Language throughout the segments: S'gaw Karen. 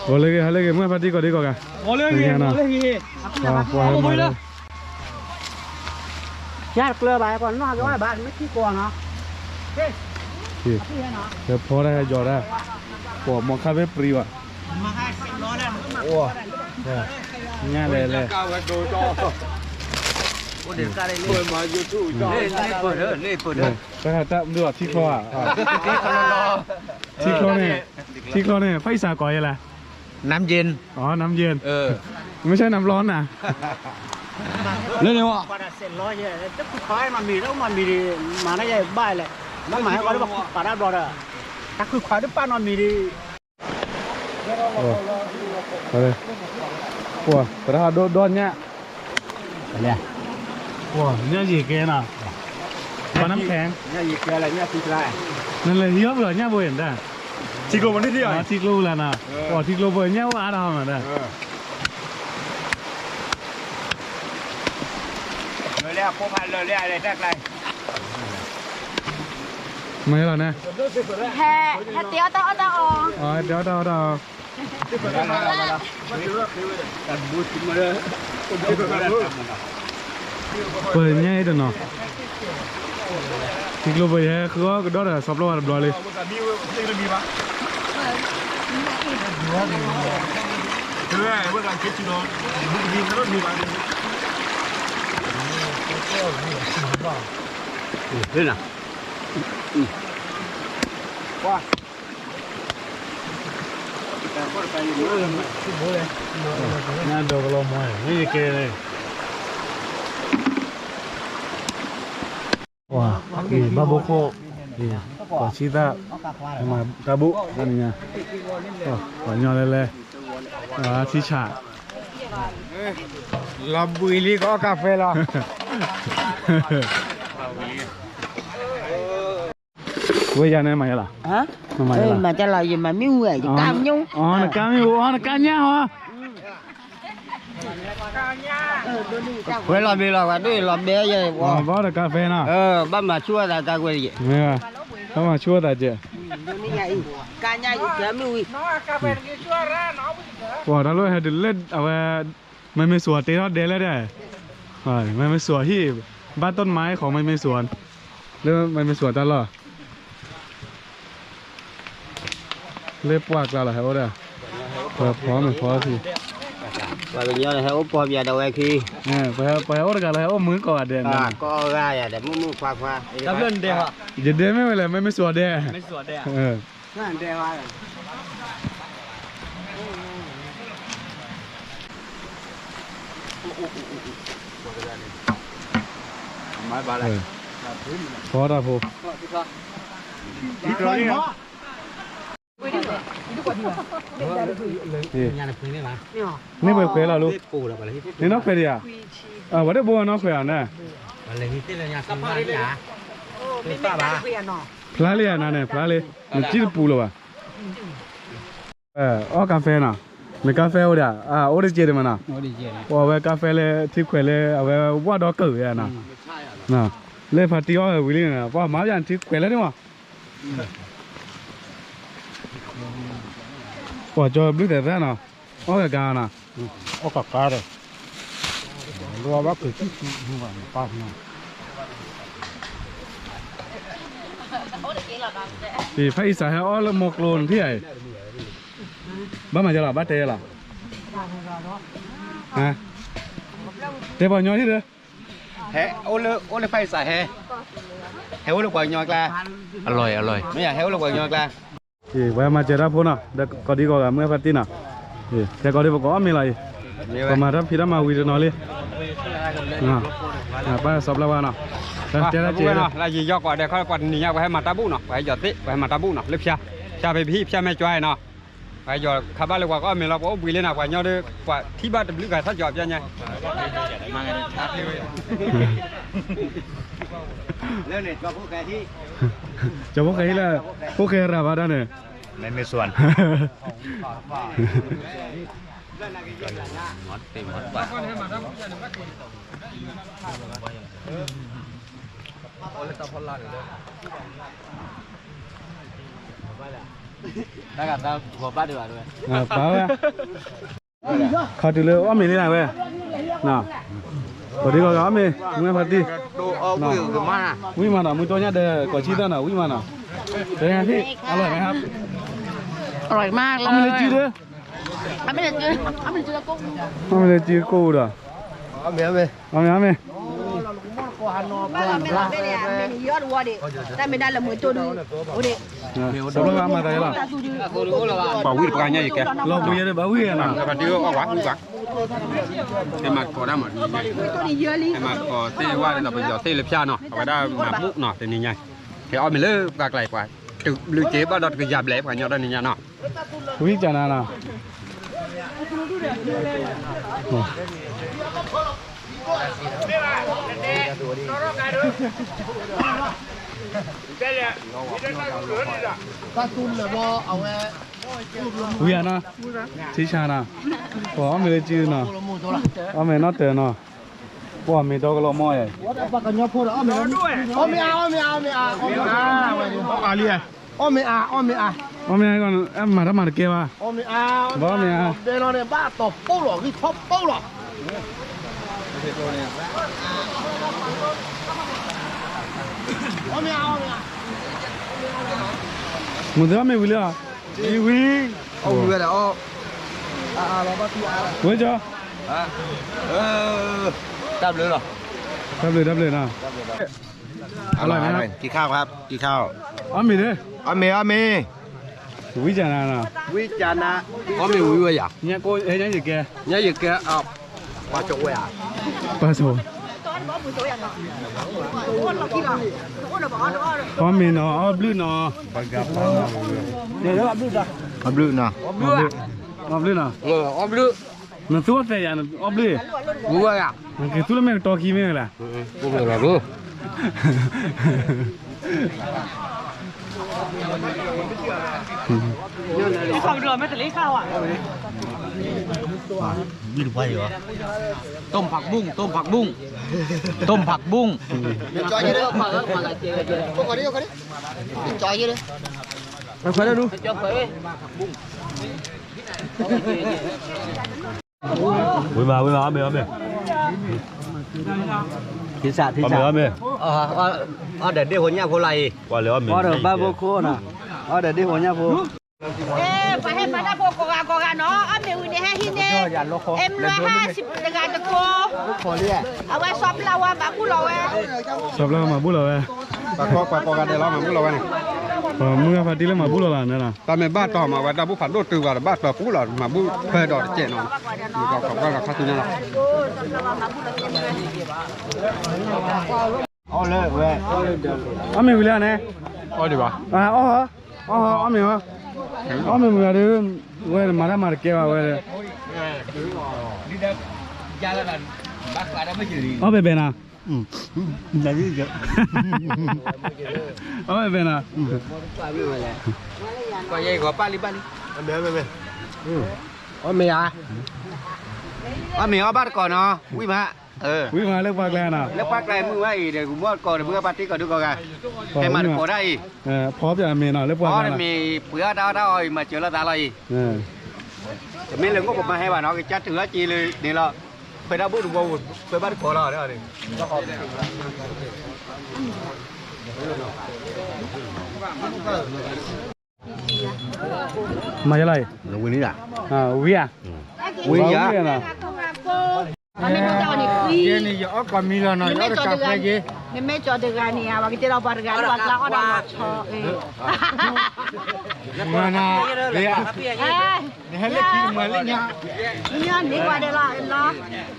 ဂီၤလၢဂ့ၤ ဟါလၢဂ့ၤ မုၢ်ဖါတံၢ်ကီၢ်ဒံကီၢ်ဂၤ, ဂီၤလၢဂ့ၤ ဂီၤလၢဂ့ၤ, ပှၤဟဲမၤလၢ ယါတကျၢၤဘၣ် ပှၤနီၢ်ကီၢ်ဘၣ် မ့ၢ်ထံကီၢ်နီၤ, ဟဲဖီတၢ်ဟဲယီၤတၢ်, ပှၤမီၤခါဖဲပျံၤဘၣ်, ညါလဲၣ်လဲၣ်, တၢ်ဟးတၢ်မုၢ်အီၤထံချီဧါ, ထံချီန့ၣ် ထံချီန့ၣ် ဖဲအံၤစးကီးယဲလဲၣ်, น้ำเย็น อ๋อ น้ำเย็น ไม่ใช่น้ำร้อนนะ လၢန့ၣ်ဝဲ တၢ်ခုၣ်ခီနီတမံၤ တၢ်မၤမံၤဒံး မၤန့ၢ်ယဘၣ်လဲၣ်, ဘၣ်မၤဟဲကီးလၢပှၤခူၣ်ပာ်တၢ်ဘျီဒီး တၢ်ခုၣ်ခီတပာ်နီတမံၤဒံး ပှၤ ပတၢ်ဟးဒိၣ်ဒီညၣ် ပှၤ ညၣ်ယံာ်ကဲနီၤ ပှၤနမ့ၢ်ခဲ နလဲၤဟံးအီၣ်ပလီၢ်ညၣ်ဘိအံၤတၢ် ထံကျိပူၤလၢနီၤ ပှၤထံကျိပူၤညၣ်အိၣ်အါထီၣ်မးတၢ် မ့ၢ်လီၤန့ၣ် ဟဲ ဟဲတဲအီၣ်တၢ်အီၣ်တၢ်အီ တဲအီၣ်တၢ်အီၣ်တၢ်အီ ပှၤညါအံၤတနီၤ ထံကျိပှၤယဟဲဃုအီၣ်ကဒီးဒီး စီၤပျီဝါတဘျီလံ နဒိးကလီမီၤ မ့ၢ်ယကဲန့ၣ် ပှၤ ဘၣ်ဘိခိၣ် ပှၤဆံသၣ် မၤတၢ်ဘူၣ် တနံၤညါ ပှၤညီလဲၤလဲၤ ထံဆး လီၤဘှံးလံကအီၣ်ကါဖဲလီၤ ဝဲယၤန့ၣ်မၤယလီၤ မၤယလီၤ မၤတၢ်လီၤ ယမၤမ့ၣ်အူ ယကါမ့ၣ်အူ နကါမ့ၣ်အူ နကါညၣ်ဟီ ဝဲလီၤဘ့ၣ်လီၤ ပှၤဒိၣ်လီၤဘဲယဲ ဘၣ်တကါဖဲနီၤ ဘၣ်မၤဆူၣ်အသးတၢ်ကွဲးယဲ ဘၣ်မၤဆူၣ်အသးကဲ ကါညၣ်ယကါမ့ၣ်အူ ပှၤတၢ်လီၢ်ဟဲတုၤလၢအဝဲ မ့မ့ၢ်စှီၤတဲထီၣ်ဒဲလၢဒဲ မ့မ့ၢ်စှီၤဟံၣ် ဘၣ်တိၢ်နမါအံၤဃီမ့မ့ၢ်စှီၤ လၢမ့မ့ၢ်စှီၤတၢ်လီၢ် လၢပှၢ်ကျါလီၤဟဲအိၣ်ဒီး ပှၤဖီမ့ၢ်ဖီထံ ပှၤကညီလီၤဟဲအိၣ်ပီၢ်ပၠးဒီးဝဲခံ ပှၤဟဲအိၣ်တဂၤလီၤဟဲအိၣ်မုာ်ကိးဂၤဒဲး ကိးဂၤယၤဒီးမုၢ်မုၢ်ခွါခွါ ယဒဲမ့ၢ်ဝဲလဲၣ် မ့မ့ၢ်စှီၤဒဲ ဖီတၢ်ဖိ န့ၢ်ပှဲၤခွဲးလီၤလူ န့ၣ်နီၢ်ခွဲးဒံးဧါ ပှၤတဘိနီၢ်ခွဲးဧါန့ၣ် ဖျါလံဧါနၤန့ၣ် ဖျါလံ နစံၣ်တပူၤလၢၤဘၣ် အီၣ်ကါဖဲနီၤ နကါဖဲအိၣ်ဒံး အိၣ်တကဲဒံးမးနီၤ အိၣ်ဝဲကါဖဲလၢထံခွဲးလၢအဝဲဝၣ်ဒီးကၢၢ်ဝဲနီၤ လၢဖါတံၢ်အီၣ်ဝံၤလံန့ၣ် ပှၤမၤယၤထံခွဲးလၢန့ၣ်မး ပှၤကၠီဘျုးသဲးသၣ်နီၤ အီၣ်ကါနီၤ အီၣ်ကါဒီး လီၤဘၣ်က့ၤကံၣ်ကံၣ် ဖဲအံၤစးဟဲအီၣ်လၢမီကျိနထံၣ်ဧါအံၤ ဘၣ်မၤယဲလီၤ ဘၣ်တဲယဲလီၤ တဲပှၤကညီဟံၣ်ဒီး ဟဲအိၣ်လၢ အိၣ်လၢဖဲအံၤစးဟဲ ဟဲအိၣ်လၢပှၤကညီကျါ အလီၢ်အလီၢ် မ့ၢ်ယၤဟဲအိၣ်လၢပှၤကညီကျါ ပှၤမၤစၢၤတၢ်ဖိနီၤ ဒီးကီၢ်ဒံကီၢ်ဂၤမုၢ်ဖါတံၢ်နီၤ ကဲကီၢ်ဒံပကိးအီၣ်မ့ၤလီၤအံၤ ပမၤတၢ်ဖံးတၢ်မၤဝံၤတနီၤလံ ပၢ်စီၤပျၢ်ဝါနီၤ တဲတၢ်ကဲ လၢယယီၤကွၢ်ဒီးခီ ပှၤတနံၤညါ ပှၤဟဲမၤတၢ်ဘူၣ်နီၤ ပှၤဟဲယီၤသ့ၣ် ပှၤဟဲမၤတၢ်ဘူၣ်နီၤ လၢဖၠါ ဖၠါဖဲပဟံၣ် ဖၠါမဲာ်ကွၢ်နီၤ ပှၤဟဲယီၤခးဘၣ်လၢပှၤကအီၣ်မ့ၤလီၤ ပှၤအိၣ်ဘှံးလံနီၤ ပှၤကညီဒီး ပှၤထံၣ်ဘၣ်တဘျုးဂၤထီၣ်ကၠီၤပျါညါ ကၠီဖိဃဲဟံၣ်လၢ ဖိဃဲရၤဘၣ်တၢ်န့ၣ် မ့မ့ၢ်စွၣ် အိၣ်လၢတၢ်ဖီလာ်န့ၣ်လၢ တၢ်ဂီၤဘၣ်ဒံးဘၣ်ဝဲ, ပာ်ဝဲ, ခီတုၤလၢအီၣ်မ့ၤလံနၤဝဲ, ပဒုးဂီၤဂၤအီၣ်မ့ၤ, ဝံၤမးဖါတံၢ်, ဝံၤမးနီၤ မုၢ်တိၢ်ညါဒီး ကိးဆံသၢနီၤ ဝံၤမးနီၤ, တဟ့ၣ် อร่อยไหมครับ อร่อยมากเลย အီၣ်မ့ၤလၢစုဒီး အီၣ်မ့ၤလၢစု အီၣ်မ့ၤလၢစုကိၣ်ဒီး အီၣ်မ့ၤ အီၣ်မ့ၤ ပှၤဝံၣ်တပှၢ်ညါယကဲ, လီၤဘှံးယဲဒီးဘၣ်ဝံၣ်နီၤ, ကဒုးအီၣ်ဝဲဝံၣ်, ဟဲမၤသကိးတၢ်မၤ, ဟဲမၤသကိးသ့ၣ်ဝဲဒ်သိးပယီၤသ့ၣ်လၢဖၠၣ်နီၤ, အဝဲဒၣ်မၤဘူၣ်နီၤ တနံၤညါ, ကဲအီၣ်မ့ၤလၢပှၤကျါပှၤ, တဘျုးက့ဘၣ်ဒီးတကယၤဘျဲၣ်ပှၤညီဒီးနံၤညါနီၤ, ဝံၣ်ကနၤနီၤ ဝံၤဧါနီၤ, ထံဆါနီၤ, ပှၤအီၣ်မ့ၤလၢစုနီၤ, ပှၤမ့ၤဒီကလီၤမီၢ်ယဲ, အီၣ်မ့ၤအါ အီၣ်မ့ၤအါ အီၣ်မ့ၤအါ, အီၣ်မ့ၤအါ မၤတၢ်မၤတကဲဘၣ်, အီၣ်မ့ၤအါ, ဘၣ်အီၣ်မ့ၤအါ, ဘဲလီၤန့ၣ် ဘၣ်တီၤပိၢ်လီၤ ဂံၢ်ထီၣ်ပိၢ်လီၤ, အီၣ်မ့ၤအါ အီၣ်မ့ၤအါ, မုၢ်သ့အီၣ်မ့ၤဝံၤလံဧါ, ဝံၤ, အီၣ်ဝံၤဝဲဒၣ်အီၣ်, ဝဲကီ, တၢ်ဘျုးလီၤ, တၢ်ဘျုး တၢ်ဘျုးနီၤ อร่อยไหมครับ กินข้าวครับ กินข้าว အီၣ်မ့ၤဒီး အီၣ်မ့ၤ အီၣ်မ့ၤ ဝံၣ်ကနၤနီၤ ဝံၣ်ကနၤ အီၣ်မ့ၤဝံၤဝဲယၤ ညါယကဲ ညါယကဲ ပှၤကဝဲၢ်ဧါ ပှၤကဝဲၢ် အီၣ်မ့ၤနီၤ အီၣ်ဘျုးနီၤ အီၣ်ဘျုးနီၤ အီၣ်ဘျုးနီၤ နသူအီၣ်သဲးယၤ အီၣ်ဘျုး ဝံၤဝဲယၤ နက့ၤသူလၢမ့ၢ်ကတီခံမ့ၢ်ဂ့ၤလဲၣ် ต้มผักบุ้ง ต้มผักบุ้ง ต้มผักบุ้ง ဝံၤမး ဝံၤမး အီၣ်မ့ၤ အီၣ်မ့ၤ ထံစး ထံစး အီၣ်မ့ၤ အီၣ်မ့ၤ အီၣ်ဒီးဒ့ၣ်ဖိညၣ်ဖိလၢအံၤ ပှၤလဲၤအီၣ်မ့ၤ အီၣ်ဒီးဘၣ်ဖိခိၣ်နီၤ အီၣ်ဒီးဒ့ၣ်ဖိညၣ်ဖိ ပှၤဟဲမၤတၢ်ဖိကိးဂၤကိးဂၤနီၤ အီၣ်မ့ၤဝံၤန့ၣ်ဟဲဟံးန့ၢ် အဲၣ်မလွဲဟါစံးတဂၤတကိး အဝဲစီၤပျၢ်ဝါမၤဘူၣ်လီၤဝဲ စီၤပျၢ်ဝါမၤဘူၣ်လီၤဝဲ ပှၤကိးပှၤကိးဂၤဒဲးလီၤ မၤဘူၣ်လီၤဝဲန့ၣ် ပှၤမုၢ်ဂၢ်ဖါတံၢ်လၢမၤဘူၣ်လီၤလၢ်န့ၣ်လီၤ တၢ်မ့ၢ်ဘၣ်တီၤမးဝဲတၢ်ဘူၣ်ဖးဒိၣ်တုၤဘၣ်ဒီးဘၣ်တီၤပူၤလီၤ မၤဘူၣ်ဖဲဒီးတကဲးနီၤ ခါဆူညါလီၤ အီၣ်မ့ၤဝံၤလံန့ၣ် အီၣ်ဒံးဘၣ် အီၣ် အီၣ်မ့ၤဝဲ အီၣ်မ့ၤမ့ၢ်ဒီး ဝဲမၤတၢ်မၤတကဲဘၣ်ဝဲ အီၣ်ဘဲဘဲနၤ အီၣ်ဘဲဘဲနၤ အီၣ်မ့ၤဧါ အီၣ်မ့ၤအီၣ်ဘၣ်တကိးနီၤ ဝံၣ်မး ဝံၣ်မးလၢပှၤကျါနီၤ လၢပှၤကျါမုၢ်ဝဲအံၤဒီး မ့ၢ်ကီးဒီး မုၢ်ဂၢ်ဖါတံၢ်ကီးဒုးကီးဂၤ ဟဲမၤတကိးတၢ်အံၤ ဖီပၠးမ့ၤနီၤ လၢပှၤကျါနီၤ မ့ၢ်ပှ့ၤအီၣ်တၢ်အီၣ်တၢ်အီအံၤ မၤစၢၤလိာ်သးလီၤအံၤ တမ့ၢ်လၢငိၣ်ပမၤဟဲဘၣ်နီၤ ကစၢ်တုၤဟဲက့ၤလၢန့ၣ်လီၤ ဖဲတၢ်ဘူၣ်တဘိ ဖဲဘၣ်တကိးလီၤ မၤယလီၤအံၤ ဝံၤဧါ ဝံၤဧါ ယဲန့ၣ် ယအီၣ်ကီးမံလီၤနီၤ ယအီၣ်တကးဖဲက့ၤ နမ့ၢ်ကၠီတဂၤန့ၣ် ပှၤကတဲလီၤပှၤတဂၤလၢပှၤကျါအီၣ်ဒီးလီၤဆီ မၤနၤ နဟဲလၢခံ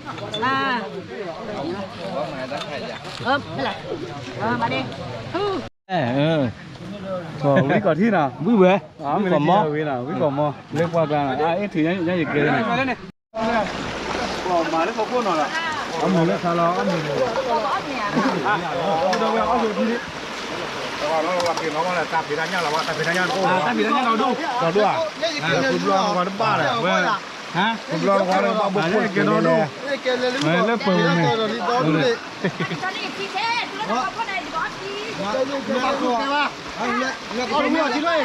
မၤလၢညါ ညါန့ၢ်ပှၤဒီးလီၤလီၤ ဝံၤကီးထံနီၤ ဝံၤဝဲ ဝံၤကီးမီ ဝံၤကီးမီ လၢပှၤကျါနီၤ အ့ၣ်ထုးညါယကဲန့ၣ် မၤလၢဖီခိၣ်နီၤလီၤ အမုၢ်လၢခါလီၤ အမုၢ်လၢ ဒီးဝဲအီၣ်ဆိးထံလံ တၢ်ဖံးတၢ်ညၣ်လီၤဝဲ တၢ်ဖံးတၢ်ညၣ်လီၤဒိၣ် လီၤဒိၣ်ဧါ ဖုဘျီဝဲတဘၣ်လီၤ ဝဲ ဖုဘျီဝဲဘၣ်ဘိၣ်ခိၣ်န့ၣ်လဲၣ် ဝဲလၢပှဲၤဝဲန့ၣ် လီၤဒိၣ် လီၤဒိၣ် လီၤဒိၣ် လီၤဒိၣ်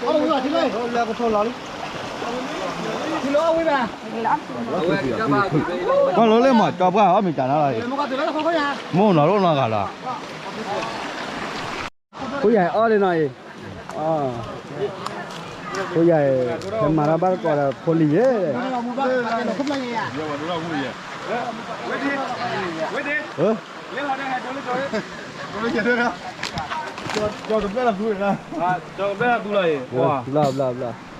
လၢကထိလီၤလံ, အီၣ်လိၤလၢမၤကၠီပှၢ်အီၣ်မ့ၤတၢ်နၤလီၤ, မိၢ်နီၤလိၣ်နီတဂၤလီၤ, ဖိယၤအီၣ်လၢနီၤအံၤ, ဖိယၤအံၤ, ဟဲမၤတၢ်ဘၣ်တကိးဒီးဖိလံၤယဲ, ဘျီဘျီဘျီဘျီ,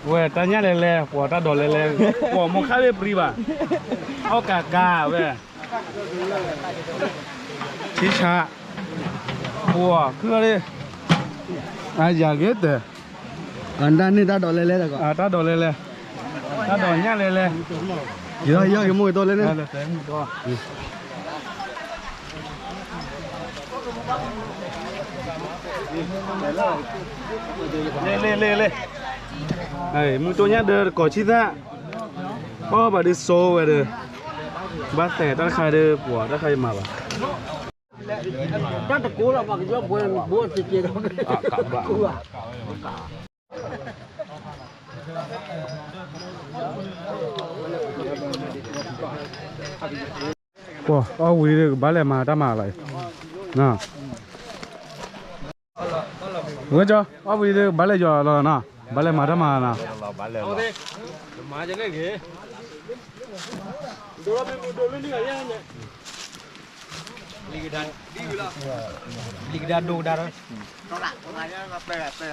ဝဲတၢ်ညၣ်လဲၤလဲၤ ပှၤတၢ်ဒိးလဲၤလဲၤ, ပှၤမိၢ်ခါလၢပရံဘၣ်, အီၣ်ကးကးဝဲ, ထံဆး, ပှၤခုၣ်လီၤ, အယၤဂ့ၤတၢၢ်, အတၢ်န့ၢ်တၢ်ဒိးလဲၤလဲၤတၢ်ကီ, တၢ်ဒိးလဲၤလဲၤ, တၢ်ဒိးညၣ်လဲၤလဲၤ, ယီၤယီၤက့ၤမိၢ်က့ၤတိၢ်လဲၣ်န့ၣ် လဲၤလဲၤလဲၤလဲၤ, မုၢ်တိၢ်ညၣ်ဒၢတကိးဆံသၣ်, ပီၢ်ဘၣ်ဒုးစိဝဲဒီး, ဘၣ်သဲးတၢ်တခါဒီး ပှၤတၢ်တခါယမၤဘၣ်, တၢ်တကိးလီၤ ပှၤကညီပှဲၤဘိစ့ၢ်ကီးဒီး, ပှၤအီၣ်ဝံၤဒီးကဘၣ်လဲၤမၤတၢ်မၤလီၤ, ဝဲကၠီ အီၣ်ဝံၤဒီးကဘၣ်လဲၤယီၤလီၤနီၤ, ဘၣ်လဲၤမၤတၢ်မၤနီၤ, လံကဒါဒိကဒါဒီး ခံဖျၢၣ်ယၤဒုး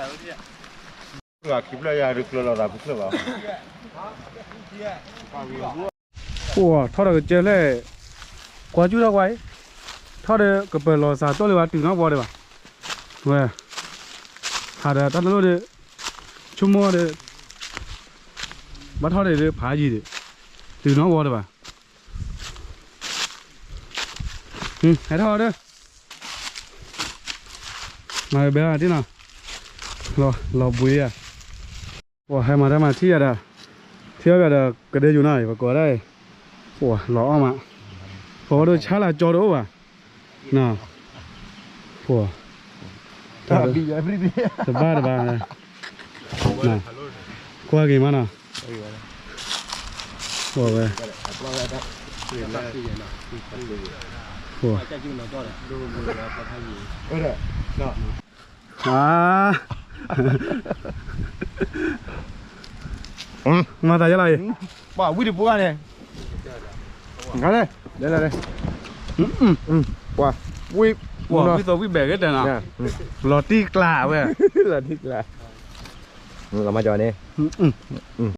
ကျၢၤလီၤသးဖုဖျၢၣ်ဘၣ်, အိၣ်ထီၣ်ဒီးကစၢၢ်ဖျဲၣ်, ကွၢ်ကၠူၣ်ထီၣ်ကွၢ်အံၤ, ထီၣ်ဒီးကပၢၤလီၤစၢ်တိၢ်လံဘၣ် တုၤနီၢ်ဘီဒံးဘၣ်, ဝဲ, ဟးဒီးတၢ်တလိၣ်ဒီး, ဆိကမိၣ်ဒီး, ဘၣ်ထီၣ်ဒီးဖးယံၤဒီး, တုၤနီၢ်ဘီဒံးဘၣ်, ဟဲထီၣ်ဒီး မၤဘဲတ့ၢ်နီၤ, လီၤဘှံးယၤ, ပှၤဟဲမၤတၢ်မၤထံၣ်ယၤဒီး, ထံၣ်အီၣ်ယၤဒီး ကဒဲယိၤနီၤ ပကိးဒၣ်အံၤ, ပှၤလီၤအီၣ်မး, ပှၤဝဲဒိဆါလၢကၠီတအိၣ်ဘၣ်, နီၤ, ပှၤ, တဘၣ်တဘၣ်, ကွၢ်က့ၤမးနီၤ, ပှၤဝဲ, ပှၤ မၤသးယလီၤအံၤ, ပှၤဝံၣ်တပူၤဂၤန့ၣ်, ဂၤလဲၣ်, လဲၤလဲၤလဲၤ, ပှၤ, ပှၤဝံၣ်သီဝံၣ်ဘဲၣ်ဂ့ၤတၢ်နီၤ, လီၤတံၢ်ကျါဝဲ, လီၤတံၢ်ကျါ, လီၤမၤကၠီန့ၣ်,